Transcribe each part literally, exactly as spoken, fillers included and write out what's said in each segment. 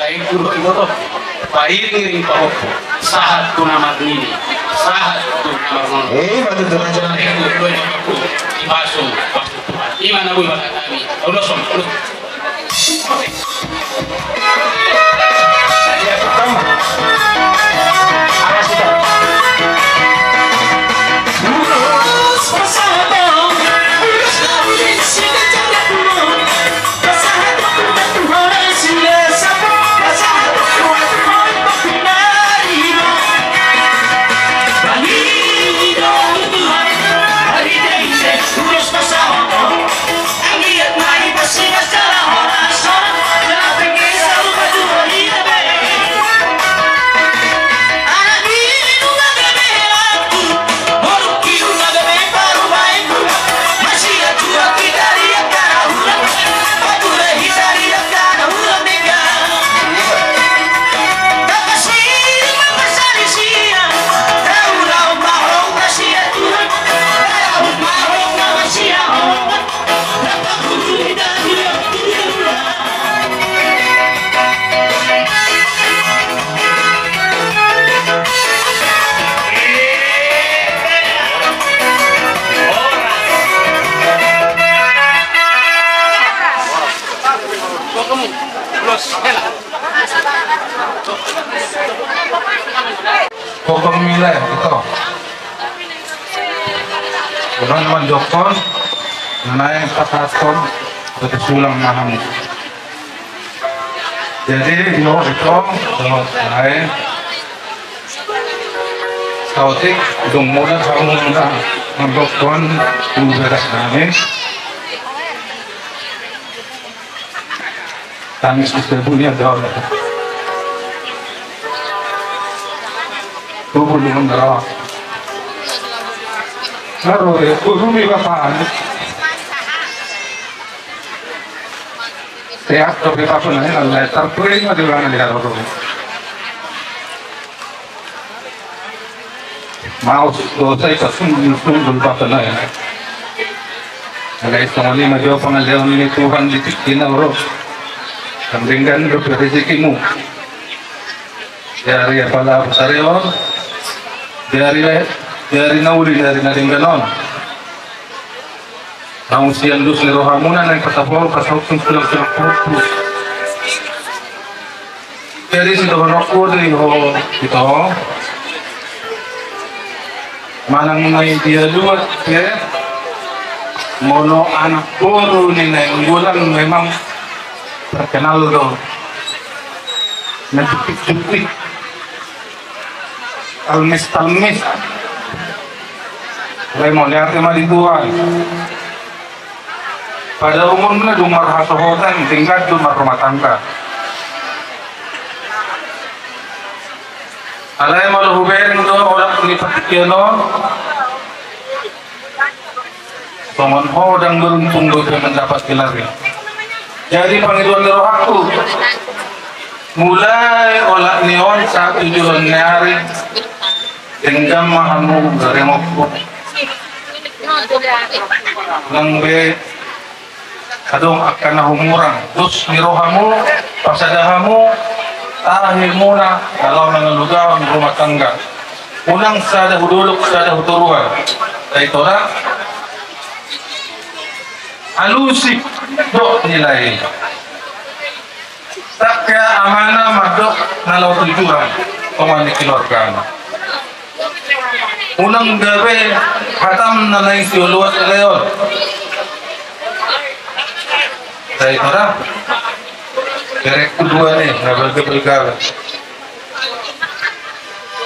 Ai kudu iboto, pairing-iring pahompu, sahat tu na marnini, sahat tu na marnono. Eh, betul, betul, betul. Ai kudu iboto, ipasung, pasung Tuhan. Ima na boi bakatami. Ulos, ulos. Kokom mile, ito. Ulang manjokon, naeng pasahathon, batu sulang mahamu. Jadi, io, ito, io, naeng. Saotik, dung modal hamu na, manjokon, tu beras nami. Tangis di sebunya daun. Tubuh dengan darah. Lalu ya, tubuh ni bapak. Sehat, tapi apa namanya, letter print mah di mana di dalam rumah. Maus dosa i, pasunggul-sunggul bapak na ya. Alai songon i ma jo pangaleon ni Tuhan di tingki na ro. Denggan dope rejekimu. Di ari apala pasareon. Di ari, di ari na uli, di ari na denggan on. Naung sian dos ni rohamuna naeng pasahathon, pasahathon sulang-sulang pahompu. Jadi sidohononku do i ho, ito. Manang na i dia luat pe, molo anak boru ni Nainggolan memang terkenal do. Mencutik-cutik. Talmis-talmis. Alai mauliate ma di Tuhan. Pada umurna dung marhasohotan, denggan do marrumah tangga. Alai molo hubereng do olat ni partingkian on. Songon ho ndang beruntung dope mendapat gelar i. Jadi pangidoan ni rohangku, mulai olat ni on sahat tu joloan ni ari, denggan ma hamu garengonku. Nang be adong angka na humurang, dos ni rohamu, pasada hamu, tahe muna, laho mangalugahon rumah tangga. Unang sada hudolok, sada hutoruan. Dai tora. Alusi do nilai. Tangke amana mandok na laho tu jurang, tonga ni keluargana. Unang gabe hatam na naeng sioloan leon. Dai tora. Berekku dua ni, na balga-balga.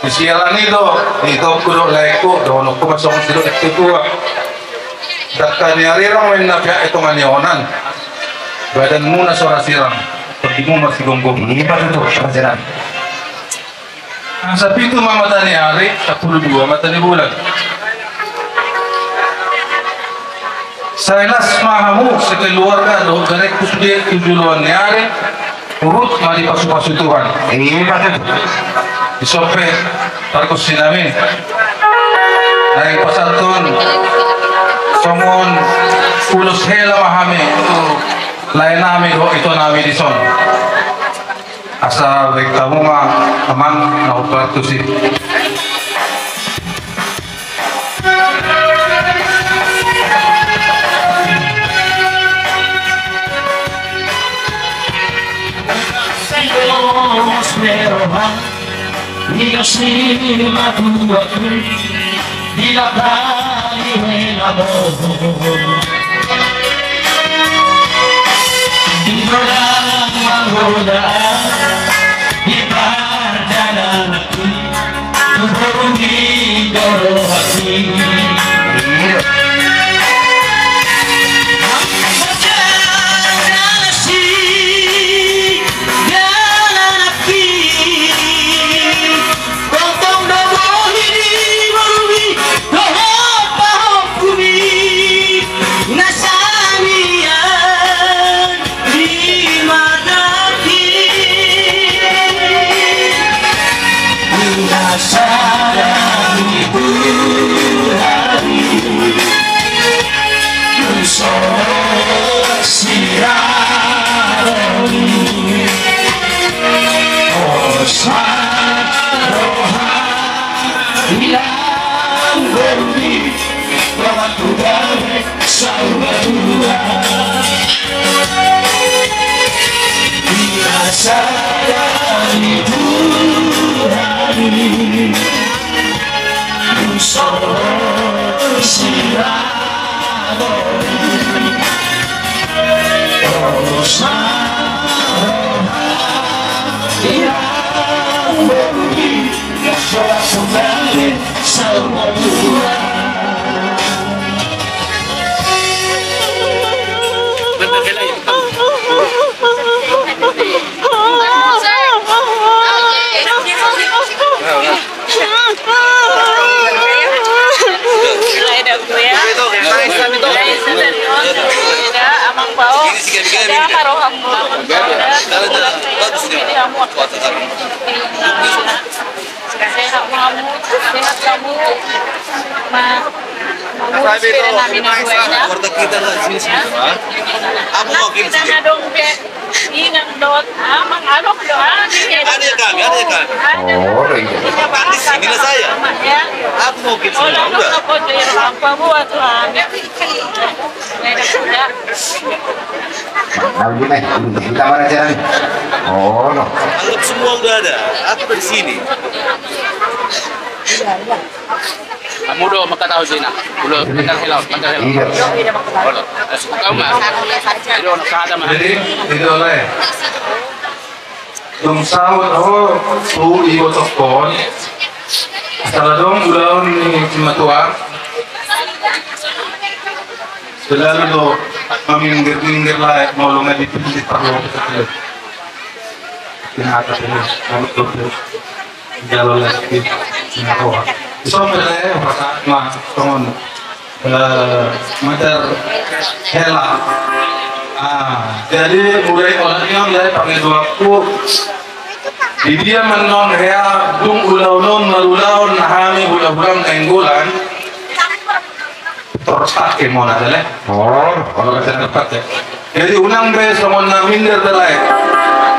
Di sialan i do, nitokku do laengku, dohononku ma songon sidok tu tua. Dangka ni arirang ma inna peak i tonga ni onan. Badanmuna so ra sirang, tondimuna ma sigomgom. Ima tutu, Raja nami. Asa pitu ma mata ni ari, sampulu dua mata ni bulan. Sai las ma hamu sekeluarga dohot garekku sude tu joloan ni ari. Huhut ma dipasu-pasu Tuhan. Ima tutu. Dison pe, pargonsi nami, naeng pasahathon songon ulos hela ma hami tu lae nami dohot ito nami dison. Asa baen hamu ma, amang, na hombar tusi. Di godang manggoda, di pardalanan, tu boru ni dorohangki. Manggoda na si dalananki. Tongtong do bohi ni borumi dohot pahompumi na sanian di matangki. Nunga sada ni Tuhan i, so siraron i. Hosa roha hilang bondi, bawa tu gabe saur matua. Di masa dari Tuhan i, so siraron i. Hosa roha hilang bondi, Sehat hamu, sehat hamu. Ma, ma, keluarga kita nggak di sini semua. Hah? Apa mau kita sini? Inang dohot amang, adong do, adek kami, adek kami. Oh, iya. Di sini lah saya. Apa mau kita semua? Udah. Apa buat Tuhan? Nah, gini, kita mana jalan? Oh, no. Anggap semua udah ada. Aku dari sini. Hamu do mangkatahon jina. Ulo, pantar hela, pantar hela. Iya. Ulo. Kau ma. Jadi, itu lah. Dung saut ho tu ibotohon. Asal adong ulaon ni simatua. Selalu do maminggir-minggir lah, molo nga dipilih parlo. Tingata ini, kalau tu jalo lagi. Nah, oh. Iso mele, pertama, tongon. Eh, mater hela. Ah, jadi mulai olah ni on lai pangidoanku. Di dia ma annon hea dung ulaon on marulaon hami hula-hula Nainggolan. Tortak ke mona tele. Oh, kalau kata tempat ya. Jadi unang be songon na minder da lae.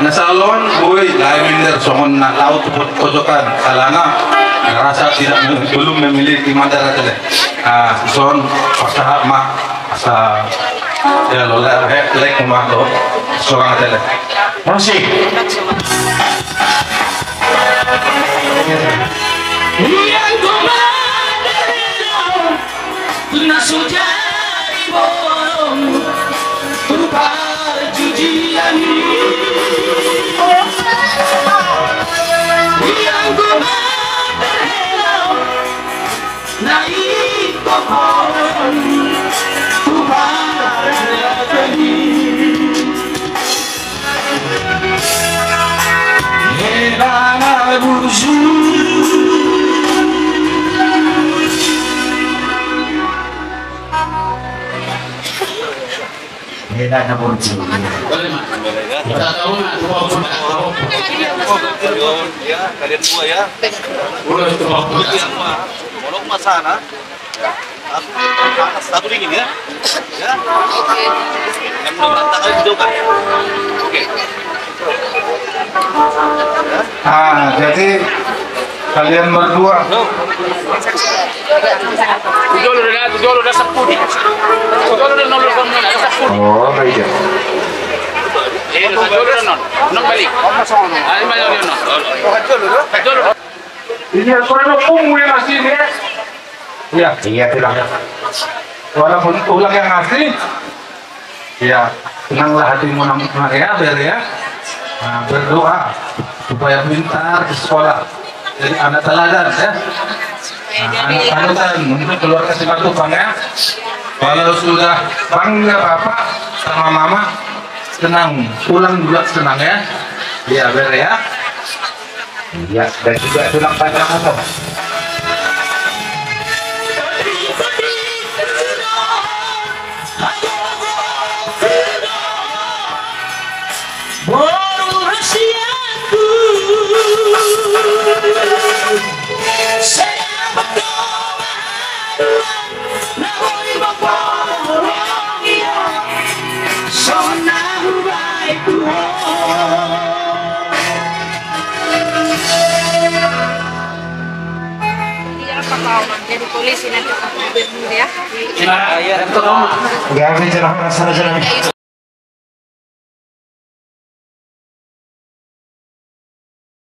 Na salon, boi, lae minder songon na laho tu pojokan. Alana, na rasa tidak, belum memiliki mandar tele. Ah, son, pasahat ma, asa, ya lo, lae, lae, ma do, songon tele. Musik. Ia goma. Na so jadi bolon tu parjujian i. Ia goma berhela na ingkon bolon tu parjujian i. Hela na burju. Hela na burju. Boleh, Mak. Kita tahu, Mak. Ya, kalian dua ya. Boleh, Mak. Kalau ke sana, satu dingin ya. Ya. Yang udah berantakan dijauhkan. Oke. Ah, jadi kalian berdua. Tu jolo do, tu jolo do, sampulu. Tu jolo do, nol, nol, nol, sampulu. Oh, iya. Eh, tu jolo do, nol. Nol balik. Ah, lima jolo, nol. Tu jolo do. Iya, soalnya punggu yang asli ya. Iya. Iya, tulang. Walaupun tulang yang asli, ya, senanglah hatimu nang, nang ya, Ber ya. Nah, berdoa supaya pintar di sekolah. Jadi anak teladan ya. Nah, anak panutan untuk keluarga Simatupang ya. Kalau sudah bangga bapak sama mama, senang, pulang juga senang ya. Iya, Ber ya. Iya, dan juga tulang panjang umur. Jadi polisi nanti, Pak Gubernur ya. Iya, iya, betul. Gak ada jelas, jelas.